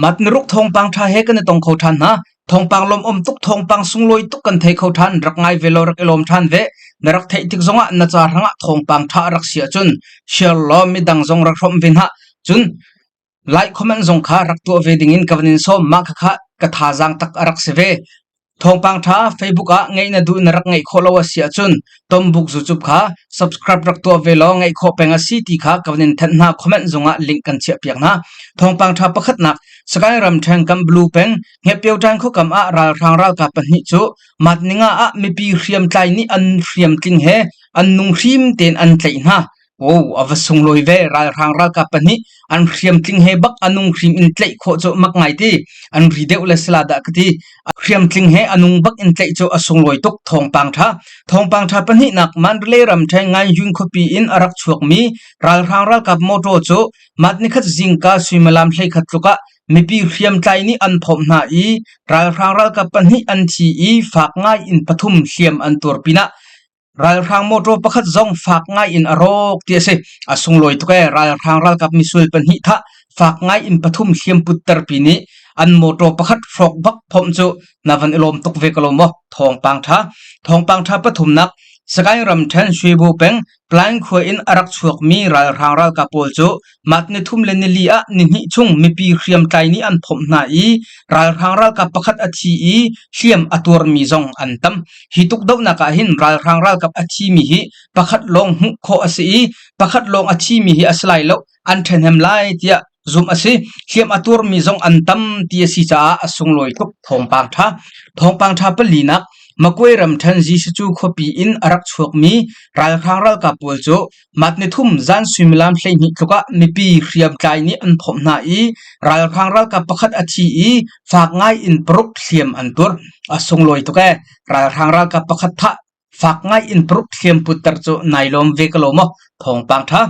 Matnaruk thawngpang ṭha he kan i tong kho ṭhan hna. Thawngpang lawmawm tuk, thawngpang sunglawi tuk kan thei kho ṭhan. Rak ngai ve law rak i lawm ṭhan ve. Na rak theih tik zongah na ca hrangah thawngpang ṭha a rak si ahcun share law midang zong rak hrawmh ve hna. Cun like comment zong kha rak tuah ve dingin ka van in sawm. Mah khakha ka thazaang tak a rak si ve. Thawngpang ṭha Facebook ah ngeih na duh na rak ngeih khawh lo a si ahcun Tombuk YouTube kha subscribe rak tuah ve law ngeih khawh peng a si ti kha ka van in thanh hna comment zungah link kan chiahpiak hna. Thawngpang ṭha pakhatnak Sagaing ramṭhen kam Blue peng Ngepioṭan khuakam ah ralhrang ralkap pahnih cu Matninga ah mipi hriamtlai nih an hriamtling he an nung hrim tein an tlaih hna. Oh, a va sunglawi ve. Ralhrang ralkap pahnih an hriamtling he bak a nung hrim in tlaih khawh cu mak ngai ti. An ri deuh le sala dah ka ti. A hriamtling he a nung bak in tlaih cu a sunglawi tuk. Thawngpang ṭha. Thawngpang ṭha pahnihnak Mandalay ramṭhen Ngangyun khuapi in a rak chuakmi ralhrang ralkap motor cu mat nikhat zingka suimilam 11 tluk ah mipi hriamtlai nih an phomh hna i ralhrang ralkap pahnih an thi i fak ngai in pathum hliam an tuar pinah Ralhrang mawṭaw pakhat zong fak ngai in a rawk ti a si. A sunglawi tuk ee. Ralhrang ralkap misual pahnih thah fak ngai in pathum hliam putter pi nih an mawṭaw pakhat hrawk bak phomh cu na van i lawm tuk ve ko lo maw? Thawngpang ṭha. Thawngpang ṭha pathumnak Sagaing ramṭhen Shwebo peng Plain khua in a rak chuakmi ralhrang ralkap pawl cu mah nithum le nili ah nihnih chung mipi hriamtlai nih an phomh hna i ralhrang ralkap pakhat a thi i hliam a tuarmi zong an tam. Hi tukdohnak ah hin ralhrang ralkap a thimi hi pakhat lawng hmuh khawh a si i pakhat lawng a thimi hi a si lai lo, an ṭhenhem lai tiah zumh a si. Hliam a tuarmi zong an tam ti a si caah a sunglawi tuk. Thawngpang ṭha. Thawngpang ṭha palinak Makwe ramṭhen Jisucu khuapi in a rak chuakmi ralhrang ralkap pawl cu mat nithum zan suimilam 12 tluk ah mipi hriamtlai nih an phomh hna i ralhrang ralkap pakhat a thi i fak ngai in paruk hliam an tuar. A sunglawi tuk ee. Ralhrang ralkap pakhat thah fak ngai in paruk hliam putter cu nai lawm ve ko lo maw? Thawngpang ṭha.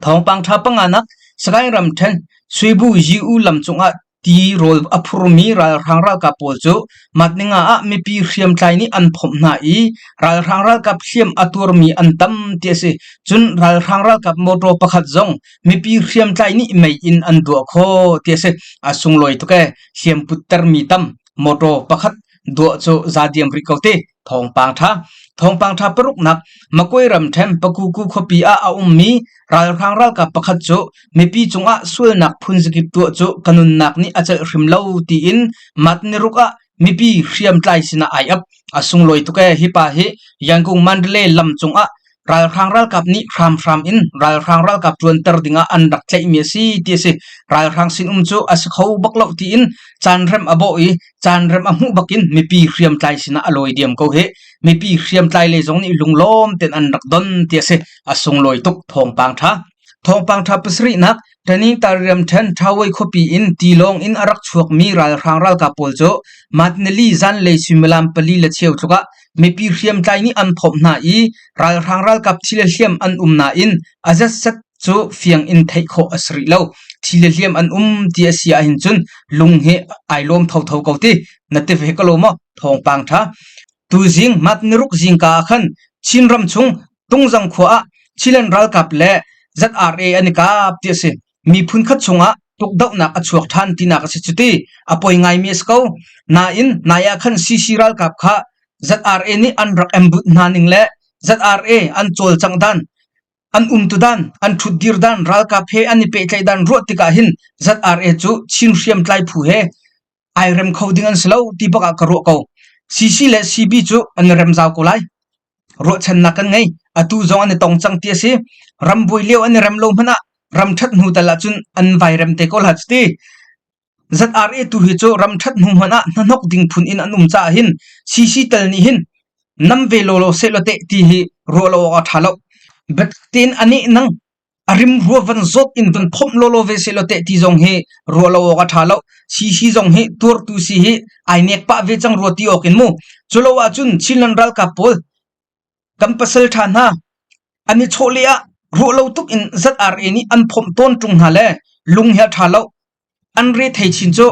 Thawngpang ṭha panganak Sagaing ramṭhen Suibu Yi-U lam cungah tirawl a phurmi ralhrang ralkap pawl cu matninga ah mipi hriamtlai nih an phomh hna i ralhrang ralkap hliam a tuarmi an tam ti a si. Cun ralhrang ralkap motor pakhat zong mipi hriamtlai nih mei in an duah khawh ti a si. A sunglawi tuk ee. Hliam puttermi tam motor pakhat duah cu za diam rih ko te. Thawngpang ṭha. Thawngpang ṭha paruknak Makwe ramṭhen Pakuku khuapi ah a ummi ralhrang ralkap pakhat cu mipi cungah sualnak phunzakip tuah cu ka nunnak nih a celh hrim lo tiin mat niruk ah mipi hriamtlai sinah ai ap. A sunglawi tuk ee hi pa hi Yangon Mandalay lam cungah Ralhrang ralkap nih hramhram in ralhrang ralkap ṭuanter dingah an rak tlaihmi a si ti a si. Ralhrang sinum cu a si kho bak lo tiin caanrem a bawh i caanrem a hmuh bakin mipi hriamtlai sinah a lawi diam ko hih. Mipi hriamtlai lei zong nih lunglawm tein an rak don ti a si. A sunglawi tuk thawngpang ṭha. Thawngpang ṭha pasarihnak Tanintariam ṭhen Ṭhawei khuapi in tilawng in a rak chuakmi ralhrang ralkap pawl cu Matnali zanlei suimilam pali le cheu tluk ah mipi hriamtlai nih an phomh hna i ralhrang ralkap thi le hliam an um nain a zatzat cu fiang in theih khawh a si rih lo. Thi le hliam an um ti a si ahhin cun lung hi ai lawm thotho ko ti. Na ti ve ko lo maw? Thawngpang ṭha. Tuzing mat niruk zingka ah khan Chinram chung Tungzang khua ah Chiland ralkap le ZRA an i kap ti a si. Miphun khat chungah tukdohnak a chuak ṭhan tinak a si cuti a poi ngaimi a si ko. Nain nai ah khan CC ralkap kha ZRA nih an rak embut hna ning le ZRA an cawlcangh dan, an umtu dan, an ṭhutdir dan, ralkap he an i pehtlaih dan ruah tikah hin ZRA cu Chin hriamtlai phu he ai rem kho ding an si lo ti bak ah ka ruah ko. CC le CB cu an i rem zau ko lai. Ruahchannak kan ngei. Atu zong an i tong cang ti a si. Ram buai lio an i rem lo hmanh ah ram ṭhat hnu tal ahcun an vai rem te ko hlah cuti. ZRA tu hi cu ram ṭhat hnu hmanh ah hnahnok ding phun in an um caah hin CC tal nih hin nam ve lawlaw sehlaw teh ti hi ruah lo awk a ṭha lo. Biatak tein a neh nang a rim rua van zawt in van phomh lawlaw ve sehlaw teh ti zong hi ruah lo awk a ṭha lo. CC zong hi tuartu si hi ai nek pah ve cang rua ti awk in mu. Cu lo ahcun Chinland ralkap pawl kan pasal ṭha hna an i chawhleh ah ruah lo tuk in ZRA nih an phomh tawn ṭung hna le lung hi a ṭha lo. An re thei chin cu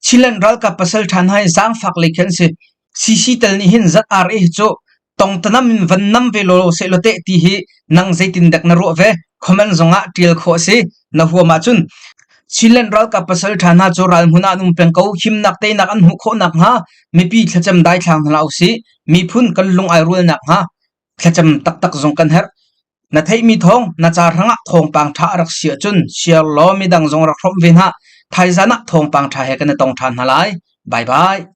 Chinland ralkap pasal ṭha hna hi zaangfak lei khi an si. CC tel nih hin ZRA hi cu tongtanam in van nam ve law sehlaw teh ti hi nang zeitin dek na ruah ve? Comment zongah ṭial khawh a si. Na huam ahcun. Chinland ralkap pasal ṭha hna cu ralhmun ah an um peng ko. Himnak teinak an hmuh khawh nakhnga mipi thlacam daithlang hna hlah usih. Miphun kan lung ai rual nakhnga thlacam taktak zong kan herh. Na theihmi thawng na ca hrangah thawngpang ṭha a rak si ahcun share law midang zong rak hrawmh ve hna. Thaizan ah thawngpang ṭha he kan i tong ṭhan hna lai. Bye bye.